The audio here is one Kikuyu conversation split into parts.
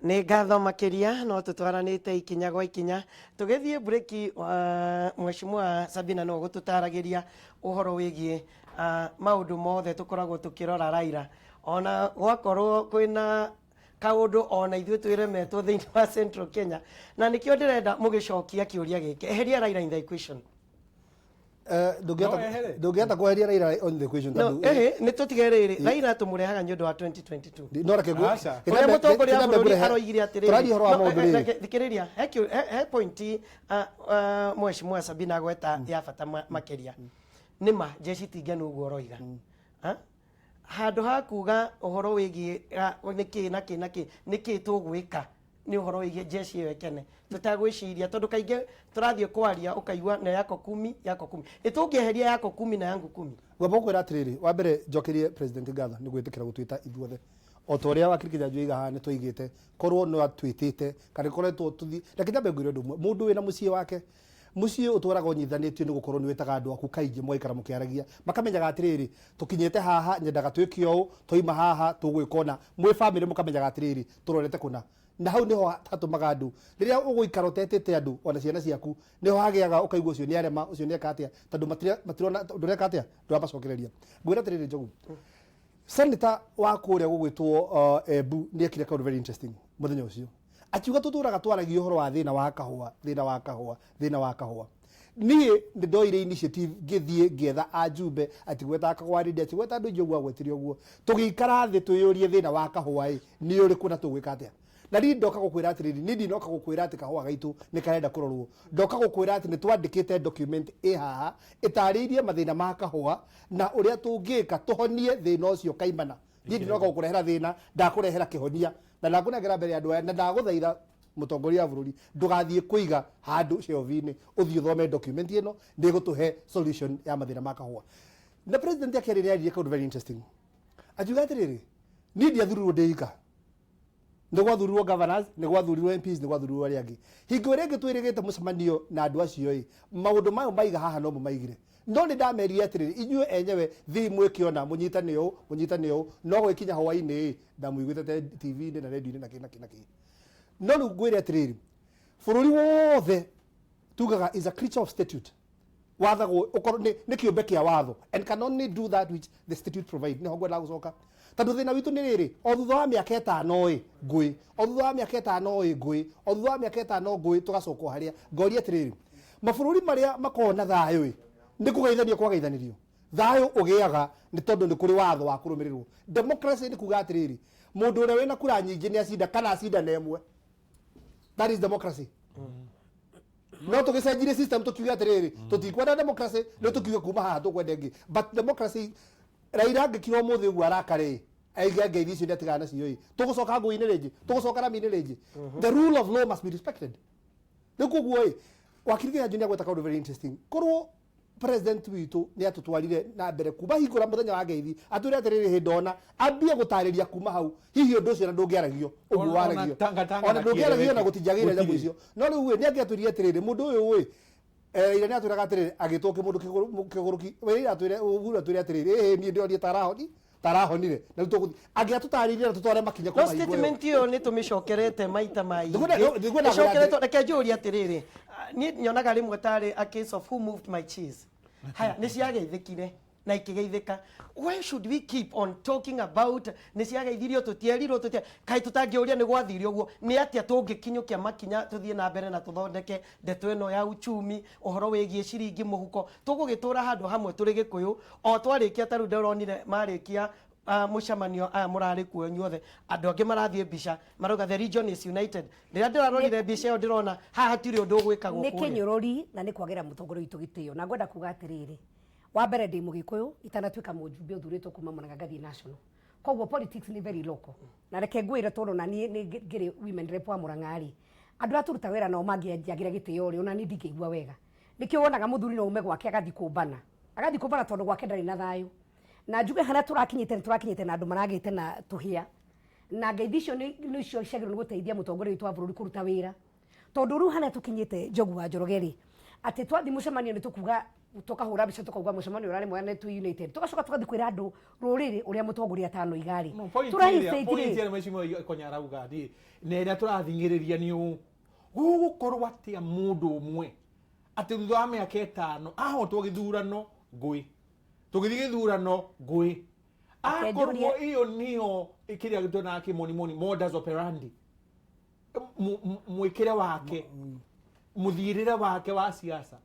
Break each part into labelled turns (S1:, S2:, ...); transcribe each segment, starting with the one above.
S1: Nĩ ngatho makĩria. No tũtwaranĩte ikinya gwa ikinya tũgĩthiĩ breki. Mheshimiwa Sabina no gũtũtaragĩria ũhoro wĩgiĩ maũndũ mothe tũkoragwo tũkĩrora Raila, ona gwakorwo kwĩna kaũndũ ona ithuĩ twĩremetwo thĩinĩ wa Central Kenya, na nĩkĩo ndĩrenda mũgĩcokia kĩũria gĩkĩ: eheria Raila in the equation.
S2: Ndũngĩhota
S3: No ehere.
S2: Ndũngĩhota kweheria Raila on the equation
S1: No,
S2: tondũ
S1: ĩhĩ, nĩ tũtige rĩrĩ, Raila tũmũrehaga nĩ ũndũ wa 2022.
S2: No reke
S3: Aca.
S1: Ũrĩa mũtongoria wa bũrũri aroigire atĩrĩrĩ,
S2: Tũraria ũhoro wa
S1: no,
S2: maũndũ rĩrĩ.
S1: Thikĩrĩria, he point Mheshimiwa Sabina agweta ya bata makĩria. Nĩ ma jeshi ti ngenu ũguo ũroiga. Ha? Handũ ha kuga ũhoro wĩgiĩ nĩkĩ na kĩ na kĩ, nĩkĩ tũgwĩka nĩ ũhoro wĩgiĩ jeshi ĩyo ĩkene, tũtagwĩciria, tondũ kaingĩ tũrathiĩ kwaria ũkaigua na yako kumi, yako kumi, ĩ tũngĩeheria yako kumi na yangu kumi?
S2: Ngwamba gũkwĩra atĩrĩrĩ, wa mbere njokerie President ngatho nĩ gwĩtĩkĩra gũtwĩta ithuothe. O ta ũrĩa wakiri Kĩnyanjui aiga haha, nĩ twaigĩte korwo no atwĩtĩte kana koretwo tũthi. Reke nyambe ngwĩre ũndũ ũmwe: mũndũ wĩna mũciĩ wake, mũciĩ ũtwaraga ũnyitithanĩtio nĩ gũkorwo nĩ wĩtaga andũ aku kaingĩ, mũgaikara mũkĩaragia, makamenyaga atĩrĩrĩ, tũkinyĩte haha, nyendaga twĩke ũũ, twaima haha tũgwĩka ũna, mwĩ bamĩrĩ mũkamenyaga atĩrĩrĩ, tũrorete kũna. Na hau nĩho hatũmaga andũ, rĩrĩa ũgũikara ũtetĩte andũ ona ciana ciaku, nĩho hagĩaga ũkaigua ũcio nĩ arema, ũcio nĩ eka atĩa, tondũ matirona ndũreka atĩa, ndũramacokereria. Ngwĩra atĩrĩrĩ Njogu, senator wa kũrĩa gũgwĩtwo Embu nĩ ekire kaũndũ very interesting mũthenya ũcio, akiuga tũtũraga twaragia ũhoro wa thĩna wa kahũa, thĩna wa kahũa, thĩna wa kahũa. Niĩ nĩ ndoire initiative, ngĩthiĩ ngĩetha ajumbe, atigweta Kagwarindi, atigweta andũ aingĩ ũguo agwetire ũguo, tũgĩikara thĩ twĩyũrie thĩna wa kahũa ĩ nĩ ũrĩkũ na tũgwĩka atĩa. Na niĩ ndoka gũkwĩra atĩrĩrĩ, niĩ ndinoka gũkwĩra atĩ kahũa gaitũ nĩ karenda kũrorwo, ndoka gũkwĩra atĩ nĩ twandĩkĩte document ĩ haha ĩtarĩirie mathĩna ma kahũa na ũrĩa tũngĩka tũhonie thĩna ũcio kaimana. Niĩ ndinoka gũkũrehera thĩna, ndakũrehera kĩhonia na ndakũnengera mbere ya andũ aya, na ndagũthaitha, mũtongoria wa bũrũri, ndũgathiĩ kũiga handũ shelf-inĩ, ũthiĩ ũthome document ĩno, nĩ ĩgũtũhe solution ya mathĩna ma kahũa. Na president akĩaria nĩ aririe kaũndũ very interesting, akiuga atĩrĩrĩ, niĩ ndiathurirwo ndĩ ika, nĩ gwathurirwo governors, nĩ gwathurirwo MPs, nĩ gwathurirwo arĩa angĩ. Hingo ĩrĩa ĩngĩ twĩrĩgĩte mũcemanio na andũ acio ĩ, maũndũ mayo maiga haha no mũmaigire, no nĩ ndamerire atĩrĩrĩ, inyuĩ enyewe thiĩ mwĩkĩona, mũnyitane ũũ, mũnyitane ũũ, no gwĩkinya hwainĩ ĩ ndamũiguĩte TV-inĩ na radio-inĩ na kĩ na kĩ na kĩ. No rĩu ngwĩre atĩrĩrĩ, bũrũri wothe tugaga is a creature of statute, wathagwo ũkorwo nĩ kĩũmbe kĩa watho, and can only do that which the statute provide. Nĩho ngwendaga gũcoka, tondũ thĩna witũ nĩ rĩrĩ, o thutha wa mĩaka 5 ĩ ngũĩ, o thutha wa mĩaka 5 ĩ ngũĩ, o thutha wa mĩaka 5 ngũĩ, tũgacoka o harĩa. Ngoria atĩrĩrĩ, mabũrũri marĩa makoragwo na thayũ ĩ nĩ kũgeithania kwageithanirio? Thayũ ũgĩaga nĩ tondũ nĩ kũrĩ watho wa kũrũmĩrĩrwo. Democracy nĩ kuga atĩrĩrĩ, mũndũ ũrĩa wĩna kura nyingĩ nĩ acinda kana acinda na ĩmwe. That is democracy. No tũgĩcenjirie system, tũkiuge atĩrĩrĩ, tũtikwenda democracy, rĩu tũkiuge kuma haha tũkwenda ĩngĩ. But democracy, Raila angĩkira ũmũthĩ ũguo arakare aige ngeithi icio nĩatigana nacio ĩ, tũgũcoka ngũi-inĩ rĩngĩ, tũgũcoka rami-inĩ rĩngĩ. The rule of law must be respected. Rĩu koguo ĩ, wakiri Kĩnyanjui nĩagweta kaũndũ very interesting: korwo president witũ nĩ atũtwarire na mbere kuma hingũra mũthenya wa ngeithi, atwĩre atĩrĩrĩ, hĩndĩ ona ambie gũtarĩria kuma hau, hihi ũndũ ũcio na ndũngĩaragio ũguo
S3: Ona
S2: waragio.
S3: tangatanga
S2: Ona
S3: na
S2: ndũngĩaragio na
S3: kĩeleweke.
S2: gũtinjagĩire nyamũ
S3: Gũtirĩ.
S2: icio. No rĩu ĩ, nĩ angĩatwĩrire atĩrĩrĩ, mũndũ ũyũ ĩ, Raila nĩ atwĩraga atĩrĩrĩ, agĩtwo kĩmũndũ kĩgũrũki, Raila atwĩre, Uhuru atwĩre atĩrĩrĩ, ĩhĩ, niĩ ndĩrorie tarahoni tarahonire na rĩu tũgũthiĩ. Angĩatũtarĩirie na tũtware makinya
S1: No
S2: kuma hingo ĩyo.
S1: Statement ĩyo nĩ tũmĩcokerete maita maingĩ.
S2: Ndĩkwenda
S1: Ĩcokeretwo. Reke njũrie atĩrĩrĩ, niĩ nyonaga rĩmwe tarĩ a case of who moved my cheese. Haya, nĩ ciageithĩkire na ikĩgeithĩka. Why should we keep on talking about nĩ ciageithirio, tũtierirwo, tũtie kaĩ tũtangĩũria nĩ gwathire ũguo nĩ atĩa? Tũngĩkinyũkia makinya tũthiĩ na mbere na tũthondeke ndeto ĩno ya uchumi, ũhoro wĩgiĩ ciringi mũhuko, tũgũgĩtũra handũ hamwe tũrĩ Gĩkũyũ o twarĩkia. Ta rĩu ndĩronire marĩkia mũcemanio aya mũrarĩ kuo inyuothe, andũ angĩ marathiĩ mbica marauga the region is united. Rĩrĩa ndĩrarorire mbica ĩyo, ndĩrona haha hatirĩ ũndũ ũgwĩkagwo
S4: Nĩ
S1: kũrĩa.
S4: Kĩnyũrũri na nĩ kwagĩra mũtongoria witũ gĩtĩo, na ngwenda kuga atĩrĩrĩ, wa mbere ndĩ Mũgĩkũyũ itanatuĩka mũjumbe ũthurĩtwo kuma Mũrang'a ngathiĩ national, koguo politics nĩ very local. Na reke ngwĩre, tondũ na niĩ nĩ ngĩrĩ women rep wa Mũrang'a rĩ, andũ arĩa tũruta wĩra nao mangĩanjagĩra gĩtĩo rĩ, ona niĩ ndingĩigua wega. Nĩkĩo wonaga mũthuri no ume gwake agathiĩ kũmbana, agathiĩ kũmbana, tondũ gwake ndarĩ na thayũ. Na njuge harĩa tũrakinyĩte nĩ tũrakinyĩte na andũ maragĩte na tũhĩa, na ngeithi icio nĩcio ciagĩrĩirwo nĩ gũteithia mũtongoria witũ wa bũrũri kũruta wĩra, tondũ rĩu harĩa tũkinyĩte, Njogu wa Njoroge rĩ, atĩ twathiĩ mũcemanio nĩ tũkuga Tukahura mbica, tukauga mucemanio urari mwega, nĩ united, tugacoka tugathi kwĩra andũ rũrĩrĩ ũrĩa mũtongoria atanoiga rĩ.
S3: No, point
S4: Tũrahi
S3: ĩrĩa
S4: state
S3: point
S4: rĩ.
S3: ĩrĩa mheshimiwa Ikonya arauga rĩ, na ĩrĩa tũrathing'ĩrĩria nĩ ũũ, gũgũkorwo atĩa mũndũ ũmwe atĩ thutha wa mĩaka 5 ahotwo gĩthurano ngũĩ, tũgĩthiĩ gĩthurano ngũĩ, akorwo ĩyo nĩyo kĩrĩa tuonaga kĩmonimoni, modus operandi, mwĩkĩre wake, mũthiĩrĩre wake wa siasa,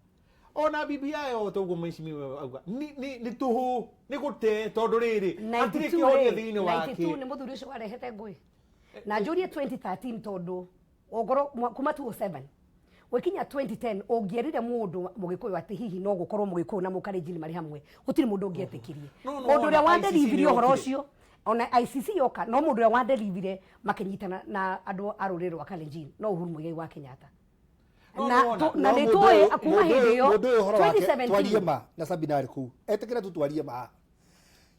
S3: ona BBI o toguo mheshimiwa auga nĩ tũhũ, nĩ gũte, tondũ rĩrĩ hatirĩ
S4: 92
S3: kĩhonia
S4: rĩ,
S3: thĩinĩ wake.
S4: 92 nĩ mũthuri ũcio warehete ngũĩ na njũrie 2013, tondũ ongorwo kuma 2007 gwikinya 2010, ũngĩerire mũndũ mũgĩkũyũ atĩ hihi no gũkorwo mũgĩkũyũ na mũkalenjin marĩ hamwe, gũtirĩ mũndũ ũngĩetĩkirie.
S3: No, no,
S4: Mũndũ
S3: ona
S4: ũrĩa
S3: ICC
S4: wanderivire
S3: nĩ
S4: ũhoro
S3: yokire.
S4: ũcio, ona ICC yoka, no mũndũ ũrĩa wanderivire makĩnyitana na andũ a rũrĩrĩ rwa Kalenjin no Uhuru Muigai wa Kenyatta.
S3: No,
S4: Na
S3: no,
S4: na
S2: No
S4: nĩ
S2: mũndũ
S4: tũĩ
S2: ũyũ-
S4: kuma
S2: mũndũ
S4: hĩndĩ
S2: ũyũ-
S4: ĩyo
S2: mũndũ ũyũ ũhoro wake
S4: 2017.
S2: twarie ma na Sabina arĩ kũu etĩkĩra tu twarie ma.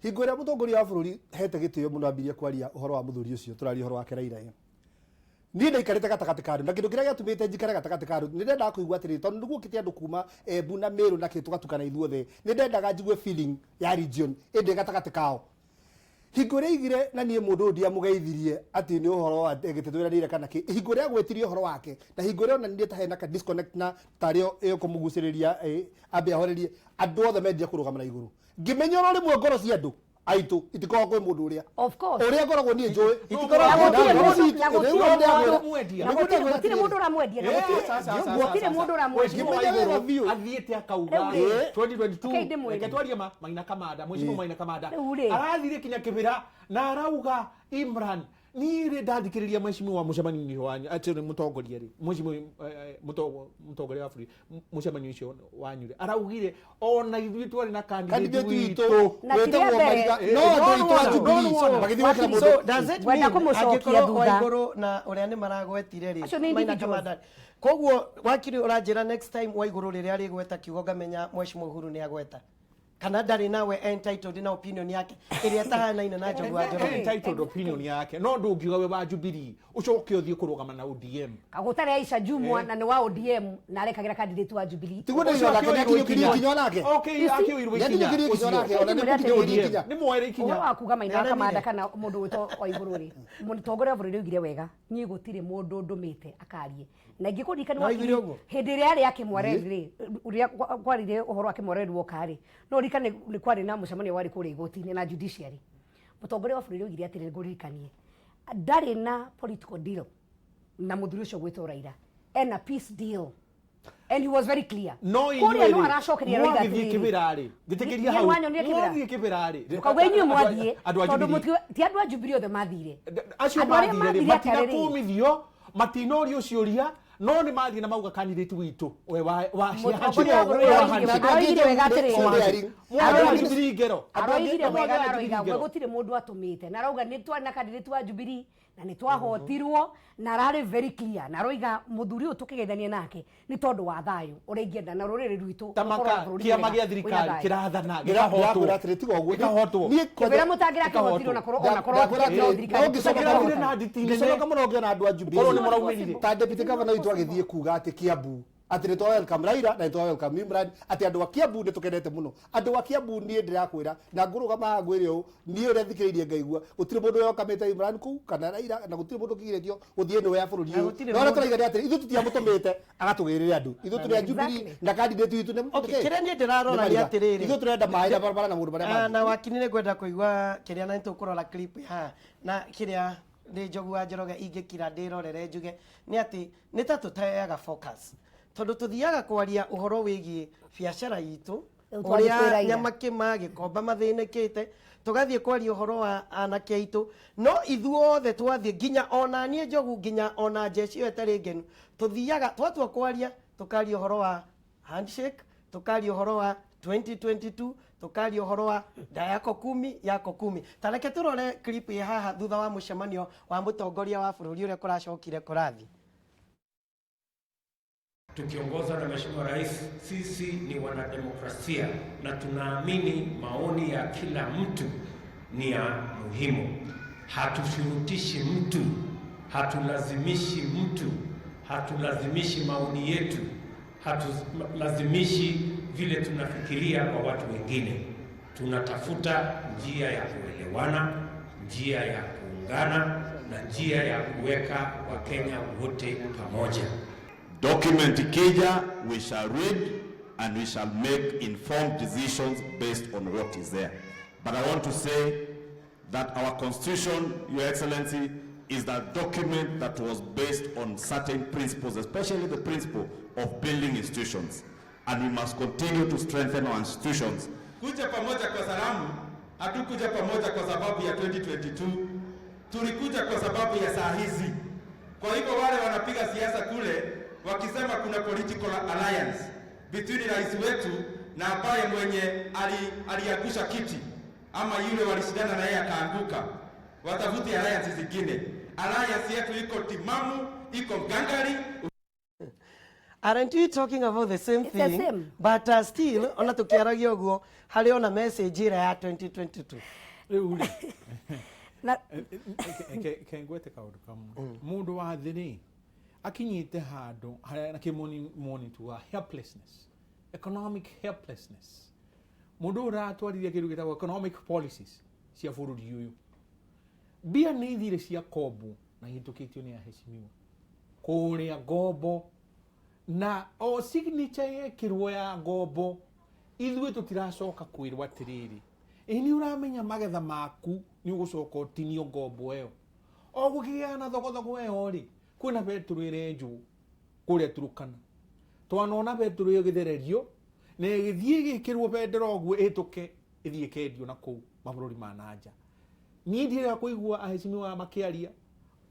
S2: Hingo ĩrĩa mũtongoria wa bũrũri hete gĩtĩo mũno ambirie kwaria ũhoro wa mũthuri ũcio tũraria ũhoro wake Raila ĩ, niĩ ndaikarĩte gatagatĩ ka andũ, na kĩndũ kĩrĩa gĩatũmĩte njikare gatagatĩ ka andũ nĩ ndendaga kũigua atĩrĩrĩ, tondũ nĩguo kĩte andũ kuma Embu na Meru na kĩ tũgatukana ithuothe, nĩ ndendaga njigue feeling ya region ĩndĩ gatagatĩ kao. Hingo ĩrĩa aigire na niĩ mũndũ ũyũ ndiamũgeithirie atĩ nĩ ũhoro wa gĩtĩ twĩranĩire kana kĩ, hingo ĩrĩa agwetirie ũhoro wake na hingo ĩrĩa onanirie ta hena ka disconnect na tarĩo ĩkũmũgucĩrĩria, ambe ahorerie andũ othe mendire kũrũgama na igũrũ, ngĩmenya oro rĩmwe ngoro cia andũ aitũ itikoragwo kwĩ mũndũ ũrĩa
S4: Of course.
S2: ũrĩa ngoragwo niĩ njũĩ.
S4: Na gũtirĩ
S2: Ngoro
S4: mũndũ-
S2: citũ-
S4: na gũtirĩ
S2: rĩu
S4: mũndũ-
S2: ndĩrakwĩra-
S4: na gũtirĩ mũndũ ũramwendia, na gũtirĩ mũndũ ũramwendia.
S2: Ngĩmenya wega biũ.
S3: Athiĩte akauga
S4: Rĩu rĩ,
S3: 2022.
S4: Rekei ndĩmwĩre.
S3: Reke twarie ma Maina Kamanda, mheshimiwa Maina Kamanda
S4: Rĩu rĩ.
S3: arathire kinya kĩbĩra na arauga Imran, niĩ rĩ ndathikĩrĩria mheshimiwa mũcemanio-inĩ wanyu atĩ nĩ mũtongoria rĩ, mheshimiwa mũtongoria wa bũrũri, mũcemanio ũcio wanyu rĩ, araugire ona ithuĩ twarĩ na candidate
S2: candidate
S3: witũ.
S2: witũ
S4: Na ti rĩa
S2: wetagwo
S4: mbere.
S2: Mariga, no andũ aitũ a Jubilee
S3: No, no, no.
S2: magĩthiĩ gwĩkĩra
S1: So
S2: mũndũ.
S1: does it
S4: Ngwenda
S1: mean
S4: kũmũcokia
S1: angĩkorwo
S4: thutha.
S1: Waigũrũ na ũrĩa nĩ maragwetire rĩ,
S4: Acio nĩ
S1: Maina
S4: individuals.
S1: Kamanda, koguo wakiri ũranjĩra next time Waigũrũ rĩrĩa arĩgweta kiugo ngamenya mheshimiwa Uhuru nĩ agweta, kana ndarĩ nawe entitled na opinion yake ĩrĩa ĩtahanaine na Njogu wa Njoroge?
S3: Entitled opinion yake, no ndũngiuga we wa Jubilee ũcoke ũthiĩ kũrũgama na ODM.
S4: Kagũtarĩ Aisha Jumwa na nĩ wa ODM na arekagĩra candidate wa Jubilee.
S2: Tiguo ndĩrona nake nĩakinyũkirie ikinya onake.
S3: Okay,
S4: You see?
S3: akĩoirwo ikinya.
S2: Nĩakinyũkirie ikinya onake, ona
S4: Ũcio.
S2: nĩakinyũkirie ikinya.
S3: Nĩ mwoere ikinya.
S4: Ũhoro wa kuga Maina
S1: Nĩaremire.
S4: Kamanda kana mũndũ wĩtwo Waigũrũ rĩ, mũtongoria wa bũrũri oigire wega, niĩ gũtirĩ mũndũ ndũmĩte akarie, na ingĩkũririkana
S1: No oigire ũguo?
S4: hĩndĩ ĩrĩa yarĩ ya Kĩmwareri rĩ, ũrĩa kwarire ũhoro wa Kĩmwareri woka rĩ, no ũririkane nĩ kwarĩ na mũcemanio warĩ kũrĩa igoti-inĩ na judiciary. Mũtongoria wa bũrũri oigire atĩrĩrĩ, ngũririkanie, ndarĩ na political deal na mũthuri ũcio gwĩtwo Raila, ena peace deal, and he was very clear.
S3: No
S4: kũrĩa
S3: inyuĩ
S4: no
S3: rĩ,
S4: aracokeria aroiga
S3: mwagĩthiĩ
S4: atĩrĩrĩ,
S3: kĩbĩra rĩ, ngĩtĩkĩria
S4: Niĩ
S3: hau,
S4: mwanyonire kĩbĩra?
S3: mwathiĩ kĩbĩra rĩ,
S4: Ndũkauge inyuĩ mwathiĩ,
S3: andũ a
S4: tondũ
S3: Jubilee.
S4: ti andũ a Jubilee othe mathire.
S3: Acio
S4: Andũ arĩa
S3: mathire rĩ,
S4: mathire atĩrĩrĩ.
S3: matinakũmithio, matinorio ciũria, no nĩ mathiĩ na mauga candidate witũ we wa
S4: Mũtongoria wa bũrũri aroigire wega atĩrĩrĩ.
S3: Mwaga Jubilee ngero.
S4: Aroigire
S3: Andũ
S4: wega
S3: a
S4: na aroiga
S3: Jubilee
S4: we
S3: ngero.
S4: gũtirĩ mũndũ atũmĩte, na arauga nĩ twarĩ na candidate wa Jubilee na nĩ twahotirwo, na ararĩ very clear na aroiga mũthuri ũyũ tũkĩgeithania nake nĩ tondũ wa thayũ ũrĩa ingĩenda na rũrĩrĩ rwitũ
S3: Ta
S4: rũkorwo na
S3: maka
S4: bũrũri
S3: kĩama
S4: mwega,
S3: gĩa
S4: wĩna
S3: thirikari
S4: thayũ.
S3: kĩrathana
S2: Ndĩrakwĩra
S3: gĩkahotwo.
S2: atĩrĩ, tiga ũguo.
S3: Gĩkahotwo.
S2: Niĩ
S4: Kĩbĩra mũtangĩrakĩhotirwo na korwo ona korwo
S2: Ndakwĩra
S4: no
S2: atĩrĩ,
S4: thirikari
S2: no ngĩcoka
S3: Kĩrathire na nditi nene.
S2: ngĩconoka mũno ngĩona andũ a Jubilee.
S3: Korwo nĩ mũraumĩrire.
S2: Ta deputy governor witũ agĩthiĩ kuga atĩ Kiambu atĩ nĩ twa welcome Raila na nĩ twa welcome Imran, atĩ andũ a Kiambu nĩ tũkenete mũno. Andũ a Kiambu niĩ ndĩrakwĩra na ngũrũgama haha ngwĩre ũũ, niĩ ũrĩa thikĩrĩirie ngaigua gũtirĩ mũndũ welcomĩte Imran kũu kana Raila, na gũtirĩ mũndũ ũkĩgirĩtio gũthiĩ nĩwe ya bũrũri
S1: Na
S2: ũyũ.
S1: gũtirĩ
S2: Na ũrĩa
S1: mũndũ-
S2: tũraiga nĩ atĩrĩ, ithuĩ tũtiamũtũmĩte agatũgĩrĩre andũ, ithuĩ tũrĩ a Jubilee
S4: Exactly.
S2: na candidate witũ nĩ
S1: Okay, kĩrĩa niĩ ndĩrarora nĩ
S2: Mariga.
S1: atĩrĩrĩ.
S2: Ithuĩ tũrenda maĩ na barabara na maũndũ marĩa
S1: Ah,
S2: mangĩ.
S1: na wakini nĩ ngwenda kũigua kĩrĩa na nĩ tũkũrora clip haha na kĩrĩa ndĩ Njogu wa Njoroge ingĩkira ndĩrorere njuge nĩ atĩ nĩ ta tũteaga focus, tondũ tũthiaga kwaria ũhoro wĩgiĩ biacara itũ,
S4: Rĩu twathiĩ kwĩ
S1: ũrĩa
S4: Raila.
S1: Nyamakĩma Gĩkomba mathĩnĩkĩte, tũgathiĩ kwaria ũhoro wa anake aitũ, no ithuothe twathiĩ nginya ona niĩ Njogu, nginya ona njeci ĩyo ĩtarĩ ngenu, tũthiaga twatua kwaria, tũkaria ũhoro wa handshake, tũkaria ũhoro wa 2022, tũkaria ũhoro wa nda yako kumi yako kumi. Ta reke tũrore clip ĩ haha thutha wa mũcemanio wa mũtongoria wa bũrũri ũrĩa kũracokire kũrathi.
S5: Tukiongozwa na Mheshimiwa Rais, sisi ni wanademokrasia na tunaamini maoni ya kila mtu ni ya muhimu. Hatushurutishi mtu, hatulazimishi mtu, hatulazimishi maoni yetu, hatulazimishi vile tunafikiria kwa watu wengine. Tunatafuta njia ya kuelewana, njia ya kuungana na njia ya kuweka Wakenya wote pamoja.
S6: Document ikija, we shall read and we shall make informed decisions based on what is there. But I want to say that our constitution, Your Excellency, is that document that was based on certain principles, especially the principle of building institutions. And we must continue to strengthen our institutions.
S7: Kuja pamoja kwa salamu, hatukuja pamoja kwa sababu ya 2022, tulikuja kwa sababu ya saa hizi. Kwa hivyo wale wanapiga siasa kule wakisema kuna political alliance between rais wetu na ambaye mwenye aliangusha kiti ama yule walishindana na yeye akaanguka, watafute alliance zingine. Alliance yetu iko timamu, iko ngangari.
S1: Aren't we talking about the same
S4: It's the
S1: thing?
S4: same.
S1: But still, ona tukiaragia ũguo harĩ ona message ĩrĩa ya 2022.
S3: Rĩu rĩ,
S4: Na
S3: ke ngwete kaũndũ kamwe. Mũndũ wa thĩ rĩ, akinyĩte handũ harĩa na kĩmoni tuga helplessness, economic helplessness. Mũndũ ũyũ ũratwarithia kĩndũ gĩtagwo economic policies cia bũrũri ũyũ, mbia nĩ ithire cia kombo na ihĩtũkĩtio nĩ aheshimiwa kũrĩa ngombo, na o signature yekĩrwo ya ngombo ithuĩ tũtiracoka kwĩrwo atĩrĩrĩ, ĩ nĩ ũramenya magetha maku nĩ ũgũcoka ũtinio ngombo ĩyo. O gũkĩgĩa na thogothogo ĩyo rĩ, kwĩna betũrũ ĩrenjwo kũrĩa Turukana, twanona betũrũ ĩyo ĩgĩthererio na ĩgĩthiĩ ĩgĩkĩrwo bendera ũguo ĩtũke ĩthiĩ ĩkendio na kũu mabũrũri ma nanja. Niĩ ndirega kũigua aheshimiwa makĩaria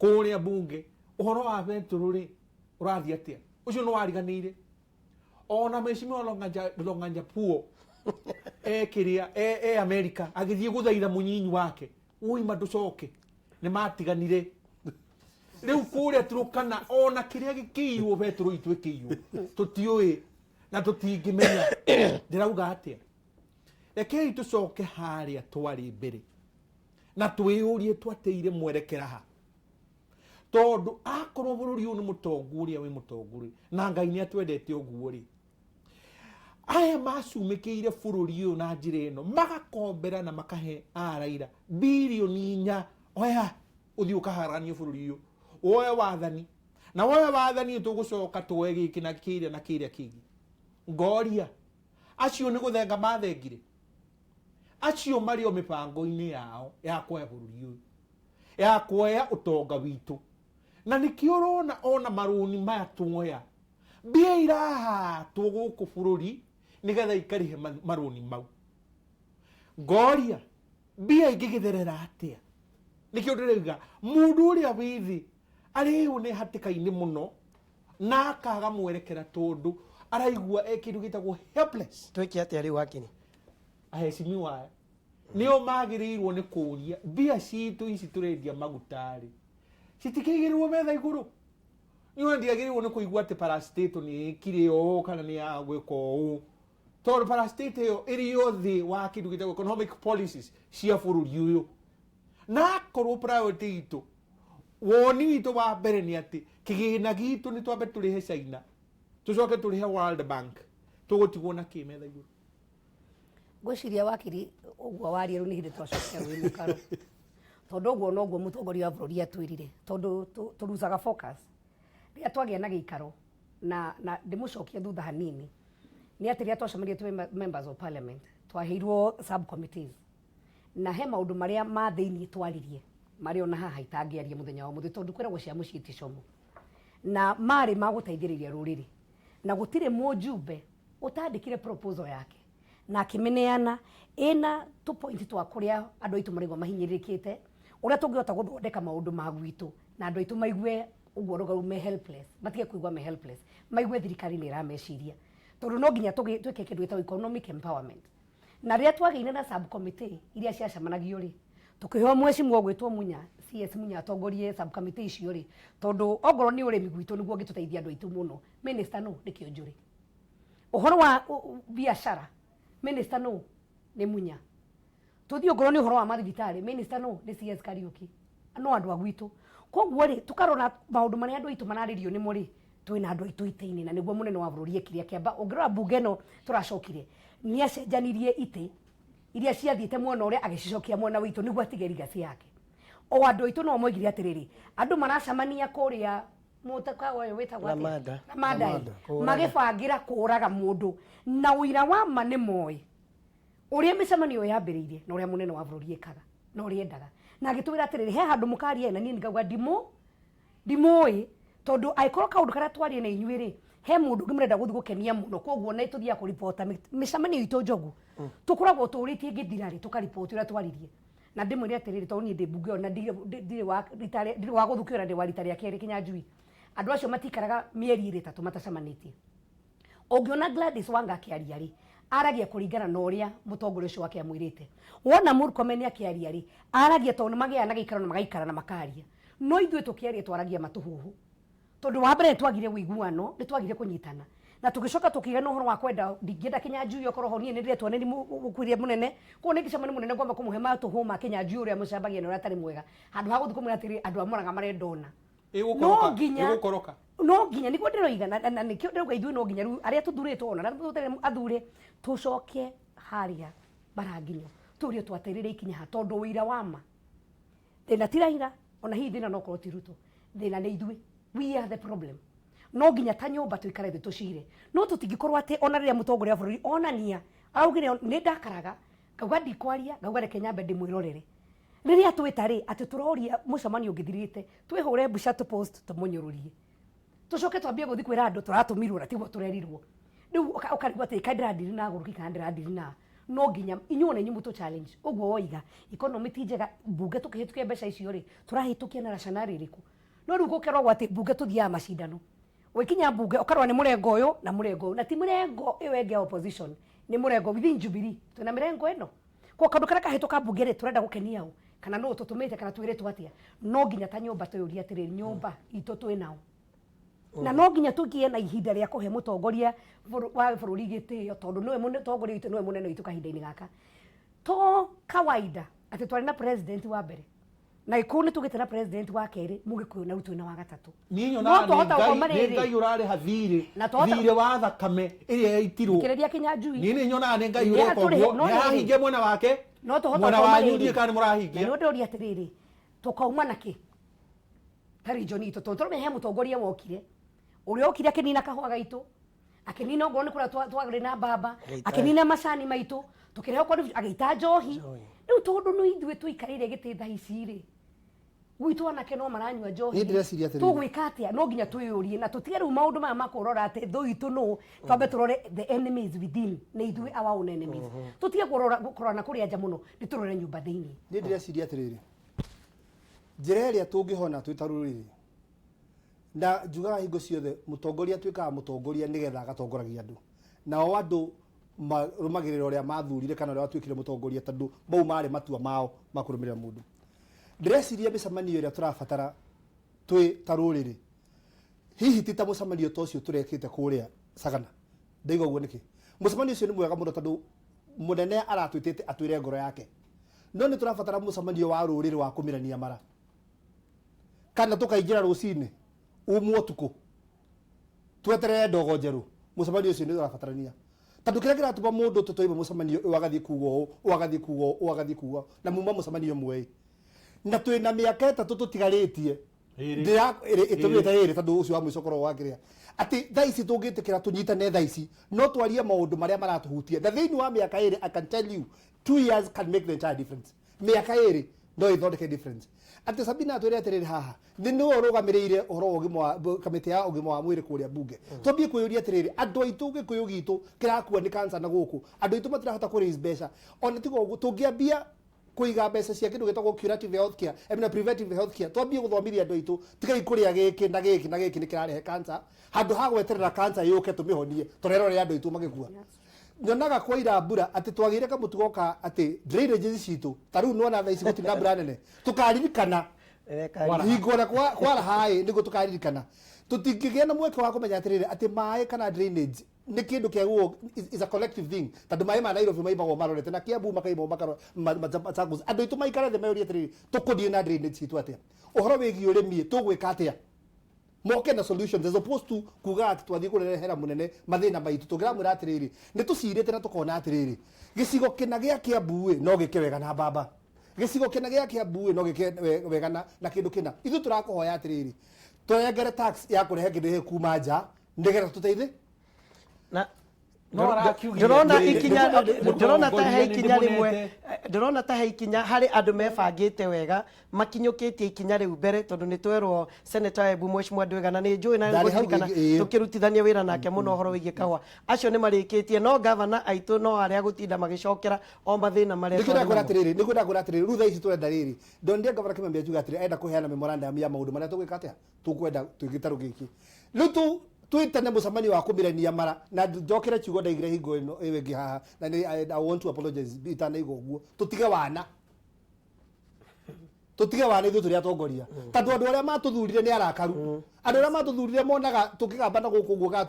S3: kũrĩa bunge ũhoro wa betũrũ rĩ, ũrathiĩ atĩa? Ũcio nĩ wariganĩire. Ona mheshimiwa Long'anja Puo kĩrĩa e Amerika agĩthiĩ gũthaitha mũnyinyi wake uima ndũcoke, nĩ matiganire. Rĩu kũrĩa Turukana ona kĩrĩa gĩkĩiywo betũrũ itũ ĩkĩiywo tũtiũĩ na tũtingĩmenya. Ndĩrauga atĩa? Rekei tũcoke harĩa twarĩ mbere na twĩyũrie twateire mwerekera ha, tondũ akorwo bũrũri ũyũ nĩ mũtongu ũrĩa wĩ mũtongu rĩ, na Ngai nĩ atwendete ũguo rĩ, aya macumĩkĩire bũrũri ũyũ na njĩra ĩno magakombera na makahe Raila 4 bilioni, oya ũthiĩ ũkaharanie bũrũri ũyũ, woe wathani, na woe wathani tũgũcoka tuoe gĩkĩ na kĩrĩa na kĩrĩa kĩngĩ. Ngoria acio nĩ gũthenga mathengire, acio marĩ o mĩbango-inĩ yao ya kuoya bũrũri ũyũ, ya kuoya ũtonga witũ, na nĩkĩo ũrona ona marũni maya tuoya mbia irahatwo gũkũ bũrũri nĩgetha ikarĩhe marũni mau. Ngoria mbia ingĩgĩtherera atĩa? Nĩkĩo ndĩrauga mũndũ ũrĩa wĩ thĩ arĩo nĩ hatĩka-inĩ mũno na akaga mwerekera, tondũ araigua e kĩndũ gĩtagwo helpless.
S1: Twĩke atĩa rĩu, wakini?
S3: Aheshimiwa aya nĩo magĩrĩirwo nĩ kũũria mbia citũ ici tũrendia maguta rĩ, citikĩigĩrĩrwo metha igũrũ? Niĩ ndiagĩrĩirwo nĩ kũigua atĩ parastatal nĩ ĩkire ũũ kana nĩ ya gwĩka ũũ, tondũ parastatal ĩyo ĩrĩ o thĩ wa kĩndũ gĩtagwo economic policies cia bũrũri ũyũ. Na akorwo priority itũ, woni witũ wa mbere nĩ atĩ kĩgĩna gitũ nĩ twambe tũrĩhe China, tũcoke tũrĩhe World Bank, tũgũtigwo na kĩ metha igũrũ?
S4: Ngwĩciria wakiri ũguo waria rĩu nĩ hĩndĩ twacokia rwĩ mũkaro, tondũ ũguo noguo mũtongoria wa bũrũri atwĩrire, tondũ tũrucaga focus rĩrĩa twagĩa na gĩikaro na ndĩmũcokie thutha hanini nĩ atĩ rĩrĩa twacemanirie twĩ members of parliament, twaheirwo subcommittees na he maũndũ marĩa ma thĩiniĩ twaririe marĩa ona haha itangĩaria mũthenya wa mũthĩ, tondũ kwĩragwo cia mũciĩ ti como, na marĩ ma gũteithĩrĩria rũrĩrĩ, na gũtirĩ mũjumbe ũtandĩkire proposal yake na akĩmĩneana ĩna tũ point twa kũrĩa andũ aitũ maraigua mahinyĩrĩrĩkĩte, ũrĩa tũngĩhota gũthondeka maũndũ ma gwitũ na andũ aitũ maigue ũguo rũgau me helpless, matige kũigua me helpless, maigue thirikari nĩ ĩrameciria, tondũ no nginya twĩke kĩndũ gĩtagwo economic empowerment. Na rĩrĩa twagĩire na subcommittee iria ciacemanagio rĩ, tukĩheo mheshimiwa gwĩtwo Munya, CS Munya, atongorie subcommittee icio rĩ, tondũ ongorwo nĩ ũrĩmi gwitũ nĩguo ũngĩtũteithia andũ aitũ mũno. Minister no nĩ Kĩonjũrĩ, ũhoro wa biacara minister no nĩ Munya, tũthiĩ ongorwo nĩ ũhoro wa mathibitarĩ minister no nĩ CS Kariuki, no andũ a gwitũ. Koguo rĩ, tũkarora maũndũ marĩa andũ aitũ mararĩrio nĩmo rĩ, Twĩna andũ aitũ itĩ-inĩ, na nĩguo mũnene wa bũrũri ekire akĩamba. Ũngĩrora mbunge ĩno tũracokire, nĩ acenjanirie itĩ iria ciathiĩte mwena ũrĩa, agĩcicokia mwena witũ nĩguo atige legacy yake. O andũ aitũ no moigire atĩrĩrĩ, andũ maracemania kũrĩa mũtakawa ũyũ wĩtagwo atĩa?
S1: Ramada.
S4: Ramada,
S2: Ramada, kũũraga.
S4: Magĩbangĩra kũũraga mũndũ, na ũira wa ma nĩ moĩ ũrĩa mĩcemanio ĩyo yambĩrĩirie na ũrĩa mũnene wa bũrũri ekaga na ũrĩa endaga, na agĩtwĩra atĩrĩrĩ, he handũ mũkaria, na niĩ ngauga ndimũĩ, tondũ angĩkorwo kaũndũ karĩa twarie na inyuĩ rĩ, he mũndũ ũngĩ mũrenda gũthiĩ gũkenia mũno. Koguo na tũthiaga kũribota mĩcemanio itũ njogu, tũkoragwo tũrĩtie ĩngĩthira rĩ, tũkariboti ũrĩa twaririe. Na ndĩmwĩre atĩrĩrĩ, tondũ niĩ ndĩ mbunge ĩyo na ndirĩ wa gũthukio, na ndĩ wa rita rĩa kerĩ Kĩnyanjui, andũ acio matikaraga mĩeri ĩrĩ ĩtatũ matacemanĩtie. Ũngĩona Gladys Wanga akĩaria rĩ, aragia kũringana na ũrĩa mũtongoria ũcio wake amwĩrĩte. Wona Murkomen akĩaria rĩ, aragia tondũ nĩ magĩaga na gĩikaro na magaikara na makaria. No ithuĩ tũkĩaria twaragia matũhũhũ, tondũ wa mbere nĩ twagire ũiguano, nĩ twagire kũnyitana, na tũgĩcoka tũkĩgĩa na ũhoro wa kwenda. Ndingĩenda Kĩnyanjui okorwo ho niĩ nĩ ndĩretwo nĩ mũkuĩrie mũnene, koguo nĩ ingĩcemania mũnene ngwamba kũmũhe matũhũhũ ma Kĩnyanjui, ũrĩa mũcambagia na ũrĩa atarĩ mwega, handũ ha gũthiĩ kũmwĩra atĩrĩ, andũ a Mũrang'a marenda ũna.
S3: Ĩgũkoroka.
S4: No nginya
S3: Ĩgũkoroka.
S4: No nginya nĩguo ndĩroiga, na nĩkĩo ndĩrauga ithuĩ no nginya rĩu arĩa tũthurĩtwo, ona arĩa tũtarĩ athure, tũcoke harĩa baranginyo tũrie twaterere ikinya ha, tondũ ũira wa ma thĩna ti Raila, ona hihi thĩna no korwo ti Ruto, thĩna nĩ ithuĩ. We are the problem. No nginya ta nyũmba tũikare thĩ tũcire. No tũtingĩkorwo atĩ ona rĩrĩa mũtongoria wa bũrũri onania araugire, nĩ ndakaraga ngauga ndikwaria, ngauga reke nyambe ndĩmwĩrorere. Rĩrĩa twĩta rĩ, atĩ tũroria mũcemanio ũngĩthirĩte, twĩhũre mbica, tũ post, tũmũnyũrũrie, tũcoke twambie gũthiĩ kwĩra andũ tũratũmirwo na tiguo tũrerirwo. Rĩu ũkarigwo atĩ kaĩ ndĩradiri na agũrũki kana ndĩradiri na. No nginya inyuĩ ona inyuĩ mũtũ challenge ũguo woiga economy ti njega, mbunge tũkĩhĩtũkia mbeca icio rĩ, tũrahĩtũkia na rationale ĩrĩkũ? No rĩu gũkeragwo atĩ mbunge tũthiaga macindano. Wĩkinya mbunge ũkarora nĩ mũrengo ũyũ na mũrengo ũyũ, na ti mũrengo ĩyo ĩngĩ ya opposition, nĩ mũrengo within Jubilee. Twĩna mĩrengo ĩno ko kaũndũ karĩa kahĩtũka mbunge rĩ, tũrenda gũkenia ũ, kana nũ tũtũmĩte, kana twĩrĩtwo atĩa? No nginya ta nyũmba twĩyũrie atĩrĩrĩ, nyũmba itũ twĩ nao, na no nginya tũgĩe na ihinda rĩa kũhe mũtongoria wa bũrũri gĩtĩo, tondũ nĩwe mũtongoria witũ, nĩwe mũnene witũ kahinda-inĩ gaka. To kawaida atĩ twarĩ na president wa mbere na Gĩkũyũ, nĩ tũgĩte na president wa kerĩ Mũgĩkũyũ, na rĩu twĩna wa gatatũ.
S3: Niĩ
S4: No
S3: nyonaga nĩ
S4: twahota
S3: Ngai,
S4: gũkorwo
S3: nĩ
S4: marĩrĩ.
S3: Ngai ũrarĩha thirĩ.
S4: Na twahota-
S3: Thirĩ wa thakame ĩrĩa yaitirwo.
S4: Thikĩrĩria Kĩnyanjui.
S3: Niĩ nĩ nyonaga nĩ Ngai
S4: Nĩ
S3: ũreka
S4: atũrĩhe,
S3: ũguo.
S4: no
S3: Nĩ
S4: rĩrĩ.
S3: arahingia mwena wake.
S4: No tũhota
S3: Mwena
S4: gũkorwo
S3: wanyu
S4: marĩrĩ.
S3: ndiũĩ kana nĩ
S4: Na
S3: mũrahingia.
S4: nĩ ndĩũria atĩrĩrĩ, tũkauma na kĩ ta region itũ? Tondũ tũrauga he mũtongoria wokire, ũrĩa okire akĩnina kahũa gaitũ, akĩnina ongorwo nĩ kũrĩa twarĩ na mbamba,
S1: Agĩita-
S4: akĩnina macani maitũ, tũkĩrehe okorwo agĩita njohi.
S1: Njohi.
S4: Rĩu tondũ nĩ ithuĩ tũikarĩire gĩtĩ thaa ici rĩ, gwitũ anake no maranyua njohi.
S2: Niĩ ndĩreciria atĩrĩrĩ.
S4: Tũgwĩka atĩa? No nginya twĩyũrie na tũtige rĩu maũndũ maya makũrora atĩ thũ itũ nũ. Twambe tũrore the enemy is within, nĩ ithuĩ our own enemies. Tũtige kũrora na kũrĩa nja mũno, nĩ tũrore nyũmba thĩinĩ.
S2: Niĩ ndĩreciria atĩrĩrĩ, njĩra ĩrĩa tũngĩhona twĩ ta rũrĩrĩ, na njugaga hingo ciothe, mũtongoria atuĩkaga mũtongoria nĩgetha agatongoragia andũ, nao andũ marũmagĩrĩra ũrĩa mathurire kana ũrĩa watuĩkire mũtongoria, tondũ mau marĩ matua mao ma kũrũmĩrĩra mũndũ. Ndĩreciria mĩcemanio ĩrĩa tũrabatara twĩ ta rũrĩrĩ hihi ti ta mũcemanio ta ũcio tũrekĩte kũrĩa Sagana. Ndaiga ũguo nĩkĩ? Mũcemanio ũcio nĩ mwega mũno, tondũ mũnene aratwĩtĩte atwĩre ngoro yake, no nĩ tũrabatara mũcemanio wa rũrĩrĩ wa kũmirania mara, kana tũkaingĩra rũcinĩ umwo ũtukũ tweterere ndogo njerũ. Mũcemanio ũcio nĩ ũrabatarania, tondũ kĩrĩa kĩratũma mũndũ tũtoima mũcemanio ũyũ agathiĩ kuga ũũ, ũyũ agathiĩ kuga ũũ, ũyũ agathiĩ kuga ũũ, na muma mũcemanio ũmwe ĩ, na twĩna mĩaka 3 tũtigarĩtie.
S3: Ĩrĩ.
S2: Ĩtũmĩte ĩrĩ, tondũ ũcio wa mũico ũkoragwo wa kĩrĩa atĩ thaa ici tũngĩtĩkĩra tũnyitane thaa ici, no twarie maũndũ marĩa maratũhutia, na thĩinĩ wa mĩaka 2, I can tell you, 2 years can make the entire difference. Mĩaka 2 no ĩthondeke difference. Atĩ Sabina atwĩre atĩrĩrĩ, haha nĩ nĩwe ũrũgamĩrĩire ũhoro wa ũgima wa kamĩtĩ ya ũgima wa mwĩrĩ kũrĩa mbunge, twambie kwĩyũria atĩrĩrĩ, andũ aitũ Gĩkũyũ gitũ kĩrakua nĩ cancer, na gũkũ andũ aitũ matirahota kũ raise mbeca. Ona tiga ũguo, tũngĩambia kũiga mbeca cia kĩndũ gĩtagwo curative health care, I mean, preventive health care, twambie gũthomithia andũ aitũ, tigai kũrĩa gĩkĩ na gĩkĩ na gĩkĩ nĩ kĩrarehe cancer, handũ ha gweterera cancer yũke tũmĩhonie. Tũrerorera andũ aitũ magĩkua. Nyonaga kwaira mbura atĩ twagĩire kamũtugo ka atĩ drainages citũ, ta rĩu nĩwona thaa ici gũtirĩ na mbura nene, tũkaririkana hingo ĩrĩa kwaraha ĩ, nĩguo tũkaririkana. Tũtingĩgĩa na mweke wa kũmenya atĩrĩrĩ, atĩ maĩ kana drainage nĩ kĩndũ kĩa guo is a collective thing, tondũ maĩ ma Nairobi maimagwo marorete na Kiambu makaimwo Machakos. Andũ aitũ maikare thĩ meyũrie atĩrĩrĩ, tũkũthiĩ na drainage citũ atĩa? Ũhoro wĩgiĩ ũrĩmi, tũgwĩka atĩa? Moke na solutions as opposed to kuga atĩ twathiĩ kũrehera mũnene mathĩna maitũ. Tũngĩramwĩra atĩrĩrĩ, nĩ tũcirĩte na tũkona atĩrĩrĩ, gĩcigo kĩna gĩa Kĩambu ĩ no gĩke wega na mbamba, gĩcigo kĩna gĩa Kĩambu ĩ no gĩke wega na kĩndũ kĩna. Ithuĩ tũrakũhoya atĩrĩrĩ, tũrengere tax ya kũrehe kĩndũ gĩkĩ kuma nja nĩgetha tũteithie.
S1: Na
S3: No arakiugire
S1: ndĩrona
S3: atĩrĩrĩ,
S1: ikinya, ndĩrona ta he
S3: mũtongoria nĩ
S1: ikinya rĩmwe,
S3: ndĩmũnete.
S1: Ndĩrona ta he ikinya harĩ andũ mebangĩte wega makinyũkĩtie ikinya rĩu mbere, tondũ nĩ twerwo Senator Embu Mheshimiwa Ndwĩga, na nĩ njũĩ na
S2: Ndarĩ hau.
S1: ngũririkana tũkĩrutithania wĩra nake mũno ũhoro wĩgiĩ kahũa. Acio nĩ marĩkĩtie, no gavana aitũ no arĩa gũtinda magĩcokera o mathĩna marĩa
S2: Nĩkĩo
S1: twarĩ
S2: ndakwĩra
S1: namo.
S2: atĩrĩrĩ, nĩkĩo ndakwĩra atĩrĩrĩ, rĩu thaa ici tũrenda rĩrĩ, ndonire Gavana Kĩmambi akiuga atĩrĩ, arenda kũheana memorandum ya maũndũ marĩa tũgwĩka atĩa, tũkwenda twĩgĩtarũ gĩkĩ. Rĩu tu twĩtane mũcemanio wa kũmirania mara, na njokere kiugo ndaigire hingo ĩno ĩyo ĩngĩ haha, na nĩ I want to apologize itanaiga ũguo. Tũtige wana, tũtige wana, ithuĩ tũrĩ atongoria, tondũ andũ arĩa matũthurire nĩ arakaru. Andũ arĩa matũthurire monaga tũkĩgamba na gũkũ ũguo, kana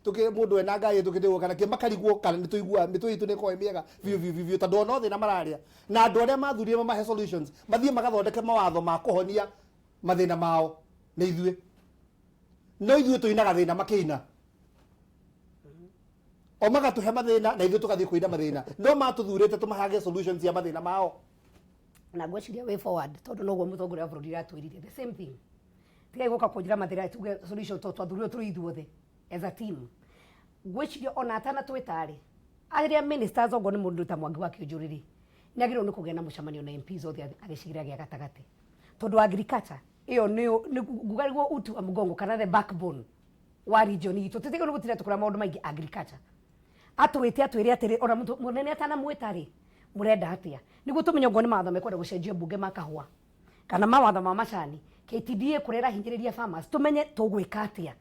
S2: tũkĩ mũndũ ena ngari tũkĩte ũguo kana kĩ, makarigwo kana nĩ tũiguaga mĩtwe itũ nĩ ĩkoragwo ĩ mĩega biũ biũ biũ biũ, tondũ ona thĩna mararĩa na andũ arĩa mathurire mamahe solutions, mathiĩ magathondeke mawatho ma kũhonia mathĩna mao nĩ ithuĩ. No ithuĩ tũinaga thĩna makĩina, o magatũhe mathĩna na ithuĩ tũgathiĩ kũina mathĩna, no matũthurĩte tũmahage solutions ya mathĩna mao.
S4: Na ngwĩciria way forward, tondũ noguo mũtongoria wa bũrũri aratwĩrire the same thing, tigai gũka kũnjĩra mathĩna, tuge solution, tondũ twathurirwo tũrĩ ithuothe as a team. Ngwĩciria ona atanatwĩta rĩ, arĩa ministers, okorwo nĩ mũndũ ta Mwangi wa Kĩũnjũrĩ rĩ, nĩ agĩrĩirwo nĩ kũgĩa na mũcemanio na MPs othe a gĩcigĩrĩra gĩa gatagatĩ, tondũ agriculture ĩyo nĩyo nguga nĩguo uti wa mgongo kana the backbone wa region itũ. Tũtigĩrĩirwo nĩ gũtinda tũkũra maũndũ maingĩ agriculture. Atwĩte atwĩre atĩrĩ, ona mũnene atanamwĩta rĩ, mũrenda atĩa, nĩguo tũmenye okorwo nĩ mawatho mekwenda gũcenjio mbunge ma kahũa kana mawatho ma macani, KTDA kũrĩa ĩrahinyĩrĩria farmers, tũmenye tũgwĩka atĩa.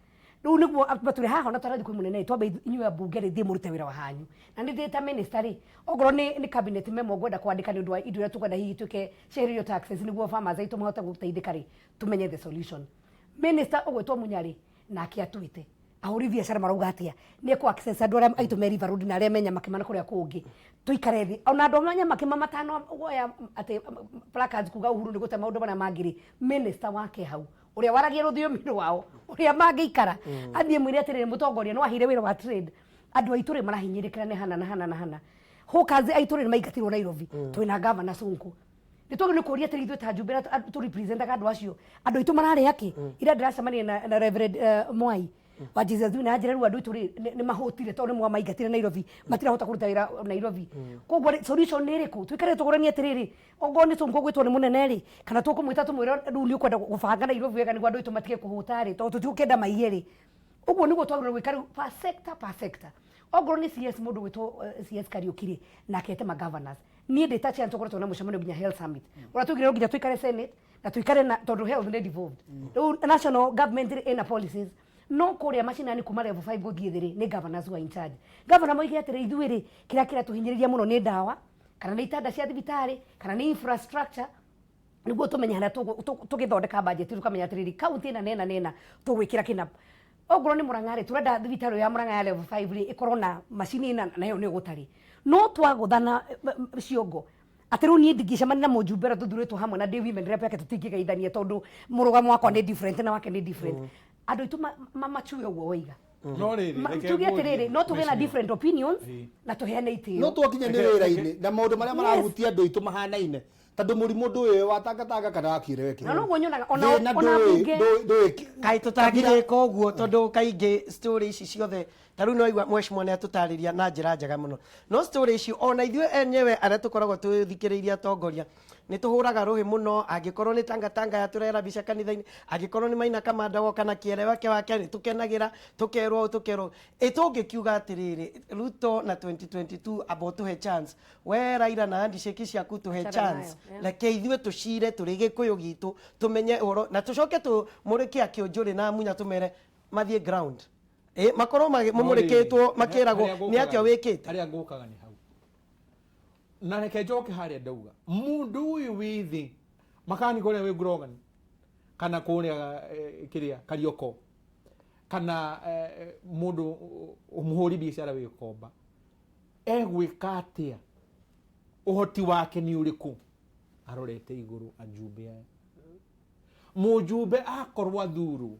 S4: Rĩu nĩguo matwĩre haha, ona twarathiĩ kwĩ mũnene rĩ, twambe inyuĩ ambunge rĩ, thiĩ mũrute wĩra wa hanyu. Na nĩ ndĩ ta minister rĩ, okorwo nĩ cabinet memo ngwenda kwandĩka nĩ ũndũ wa indo iria tũkwenda hihi tuĩke ciehererio taxes nĩguo farmers aitũ mahote gũteithĩka rĩ, tũmenye the solution. Minister ũgwĩtwo Munya rĩ, nake atwĩte ahũri biacara marauga atĩa, nĩ ekũ access andũ arĩa aitũ me River Road na arĩa me Nyamakĩma na kũrĩa kũngĩ, tũikare thĩ ona andũ a Nyamakĩma matano woya atĩ placards kuga Uhuru nĩ gũte maũndũ marĩa mangĩ rĩ, minister wake hau ũrĩa waragia rũthiomi rwao ũrĩa mangĩikara, athiĩ mwĩre atĩrĩrĩ, mũtongoria no aheire wĩra wa trade, andũ aitũ rĩ marahinyĩrĩkĩra nĩ hana na hana na hana, hawkers aitũ rĩ nĩ maingatirwo Nairobi, twĩna gavana Sonko, nĩ twagĩrĩirwo nĩ kũria atĩrĩ, ithuĩ ta njumbe tũ representaga andũ acio, andũ aitũ mararĩa kĩ? Ira ndĩracemania na Reverend Mwai wa Jesus Winner, anjĩra rĩu andũ aitũ rĩ nĩ mahũtire tondũ nĩ mwamaingatire Nairobi, matirahota kũruta wĩra Nairobi. Koguo rĩ, solution nĩ ĩrĩkũ? Tũikare tũgũranie atĩrĩrĩ, okorwo nĩ Sonko gwĩtwo nĩ mũnene rĩ, kana tũkũmwĩta tũmwĩre rĩu nĩ ũkwenda gũbanga Nairobi wega nĩguo andũ aitũ matige kũhũta rĩ, tondũ tũtigũkĩenda maiye rĩ. Ũguo nĩguo twagĩrĩirwo gwĩka rĩu per sector, per sector. Okorwo nĩ CS, mũndũ gwĩtwo CS Kariũki rĩ, nake ete ma governors. Niĩ ndĩ ta chair tũkoretwo na mũcemanio nginya health summit ũrĩa tũigire nginya tũikare Senate na tũikare na, tondũ health nĩ devolved. Rĩu national government rĩ ĩna policies, no kũrĩa macinani kuma level 5 gũthiĩ thĩ rĩ, nĩ governors who are in charge. Governor moige atĩrĩ, ithuĩ rĩ, kĩrĩa kĩratũhinyĩrĩria mũno nĩ ndawa kana nĩ itanda cia thibitarĩ kana nĩ infrastructure, nĩguo tũmenye harĩa tũgĩthondeka budget, tũkamenya atĩrĩrĩ, kaunti ĩna na ĩna na ĩna tũgwĩkĩra kĩna. Okorwo nĩ Mũrang'a rĩ, tũrenda thibitarĩ ĩyo ya Mũrang'a ya level 5 rĩ ĩkorwo na macini ĩna, na ĩyo nĩyo gũtarĩ. No twagũthana ciongo atĩ rĩu niĩ ndingĩcemania na mũjumbe ũrĩa tũthurĩtwo hamwe na ndĩ women rep yake, tũtingĩgeithania tondũ mũrũgamo wakwa nĩ different na wake nĩ different. Andũ aitũ machue ũguo woiga.
S3: No rĩrĩ, reke
S4: tuge
S3: ngũrie,
S4: atĩrĩrĩ, no tũgĩe na
S3: mheshimiwa.
S4: different opinions na tũheane itĩo.
S2: No twakinya nĩ wĩra-inĩ na maũndũ marĩa marahutia andũ aitũ mahanaine, tondũ mũrimũ ndũĩ wa tangatanga kana wa kĩreweke.
S4: Na noguo nyonaga
S2: Thĩna
S4: ona mbunge
S2: ndũĩ
S1: Kaĩ tũtangĩrĩka ũguo, tondũ kaingĩ story ici ciothe ta rĩu no igua mheshimiwa nĩ atũtarĩria na njĩra njega mũno, no story ici ona ithuĩ enyewe arĩa tũkoragwo tũthikĩrĩirie atongoria nĩ tũhũraga rũhĩ mũno. Angĩkorwo nĩ tangatanga yatũrehera mbica kanitha-inĩ, angĩkorwo nĩ Maina Kamanda woka na kĩerewake wake, nĩ tũkenagĩra, tũkerwo ũũ, tũkerwo ũũ. Ĩ tũngĩkiuga atĩrĩrĩ, Ruto na 2022 amba ũtũhe chance, we Raila na handshake ciaku tũhe
S4: Achana
S1: chance,
S4: nayo, yeah.
S1: Reke ithuĩ tũcire tũrĩ gĩkũyũ gitũ, tũmenye ũhoro na tũcoke tũmũrĩke akĩũnjũrĩ na Munya, tũmere mathiĩ ground. Ĩ makorwo mamũrĩkĩtwo makĩragwo nĩ atĩa wĩkĩte.
S3: Harĩa ngũkaga nĩ hau, na reke njoke harĩa ndauga mũndũ ũyũ wĩ thĩ makani kũrĩa wĩ Grogan kana kũrĩa kĩrĩa Karioko kana mũndũ mũhũri biacara wĩ Komba egwĩka atĩa, ũhoti wake nĩ ũrĩkũ arorete igũrũ. Ajumbe aya, mũjumbe akorwo athurwo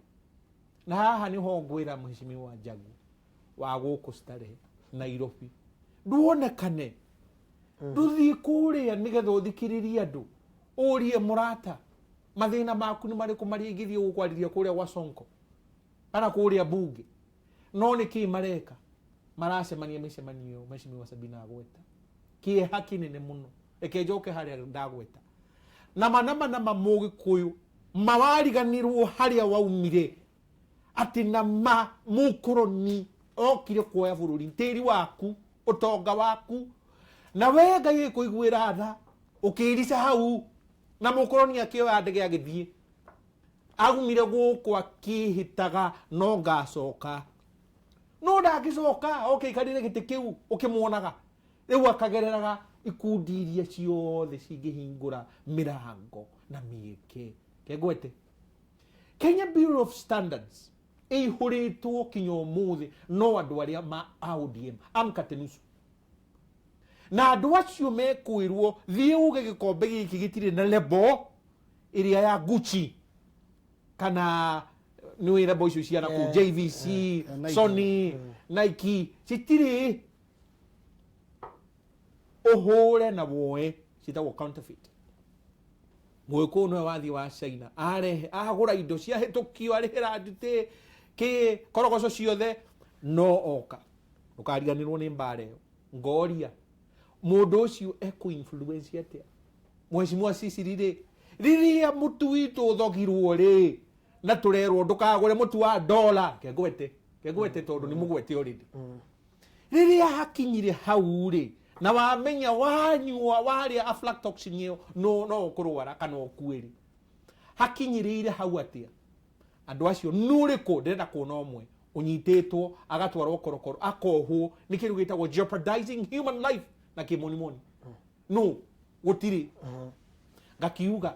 S3: Na haha nĩho ngwĩra mheshimiwa Njagu wa gũkũ Starehe Nairobi, nduonekane ndũthiĩ kũrĩa nĩgetha ũthikĩrĩrie andũ, ũrie mũrata mathĩna maku nĩ marĩkũ marĩa ingĩthiĩ gũkwarĩria kũrĩa gwa Sonko kana kũrĩa bunge. No nĩ kĩĩ mareka? Maracemania mĩcemanio mheshimiwa Sabina agweta kĩeha kĩnene mũno. Reke njoke harĩa ndagweta nama nama nama mũgĩkũyũ mawariganĩrwo harĩa waumire, atĩ nama mũkoroni okire kuoya bũrũri, tĩri waku, ũtonga waku, na we Ngai ĩkũiguĩra tha ũkĩirica hau, na mũkoroni akĩoya ndege agĩthiĩ, agumire gũkũ akĩhĩtaga no ngacoka, no ndangĩcoka oke aikarĩre gĩtĩ kĩu ũkĩmuonaga. Rĩu akagereraga ikundi iria ciothe cingĩhingũra mĩrango na mĩeke. Kengwete Kenya Bureau of Standards ĩihũrĩtwo kinya ũmũthĩ no andũ arĩa ma a ODM amkate nusu, na andũ acio mekwĩrwo thiĩ uge gĩkombe gĩkĩ gĩtirĩ na lebo ĩrĩa ya Gucci kana nĩ lebo icio cia nakũu JVC,
S2: Nike.
S3: Sony, Nike citirĩ, ũhũre na woe ciĩtagwo counterfeit. Mũgĩkũyũ nĩwe wathiĩ wa China arehe agũra indo ciahĩtũkio arĩhĩra ndutĩ kĩ korogoco ciothe no oka. Ndũkariganĩrwo nĩ mbara ĩyo. Ngoria mũndũ ũcio ekũ influence atĩa mheshimiwa Sicily rĩ, rĩrĩa mũtu witũ ũthogirwo rĩ, na tũrerwo ndũkagũre mũtu wa dola, kengwete kengwete tondũ nĩ mũgwete already. Rĩrĩa hakinyire hau rĩ, na wamenya wanyua warĩa aflatoxin ĩyo no ũkũrwara kana ũkue rĩ, hakinyĩrĩire hau atĩa? Andũ acio nũrĩkũ ndĩrenda kuona ũmwe ũnyitĩtwo agatwarwo korokoro akohwo nĩ kĩndũ gĩtagwo jeopardizing human life na kĩmonimoni? No gũtirĩ. Ngakiuga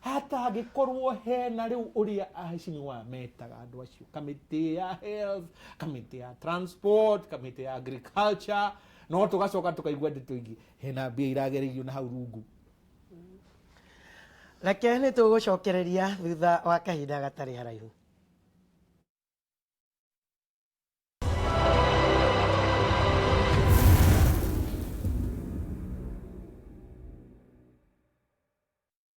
S3: hata angĩkorwo hena rĩu ũrĩa aheshimiwa metaga andũ acio, kamĩtĩ ya health, kamĩtĩ ya transport, kamĩtĩ ya agriculture, no tũgacoka tũkaigua ndeto ingĩ hena mbia iragereirio na hau rungu.
S1: Reke nĩ tũgũcokereria thutha wa kahinda gatarĩ haraihu.